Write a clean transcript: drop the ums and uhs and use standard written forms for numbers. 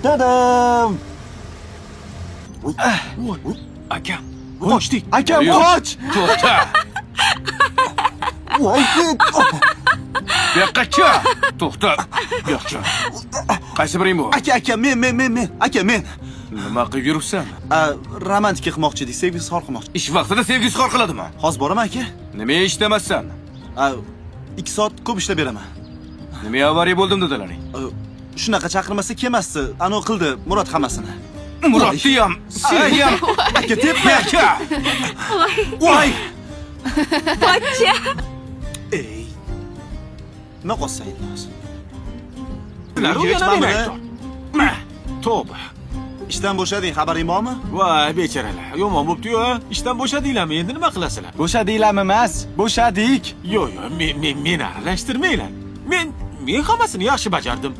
Tadam! Akam, qochdik. Akam, Yo'q. qoch! To'xta. Voy! Bu yoqqa kel. To'xta. Bu yoqqa. Qaysi biring bu? Aka, aka, men, men, men, men, aka, men. Nima qilib yuribsan? A, romantika qilmoqchi edik, sevgi izhor qilmoqchi. Ish vaqtida sevgi izhor qiladimi? Hozir boraman, aka. Nima ishlamassan? A, 2 soat ko'p ishlab beraman. Nima avariya bo'ldim dedilaring? A, shunaqa chaqirmasa kelmasdi. Anavi qildi Murod hammasini. Murodni ham, seni ham. Aka, tepma. Aka. Voy! Pochcha. Ey. Nima qolsa endi hozir? Yana Mana men aybdor. Tavba. Ishdan bo'shading, xabaring bormi? Voy, bechoralar. Yomon bo'pti-yu, a? Ishdan bo'shadinglarmi? Endi nima qilasizlar? Bo'shadinglarmi emas, bo'shadik. Yo'q, yo'q, men meni aralashtirmanglar. Men hammasini yaxshi bajardim.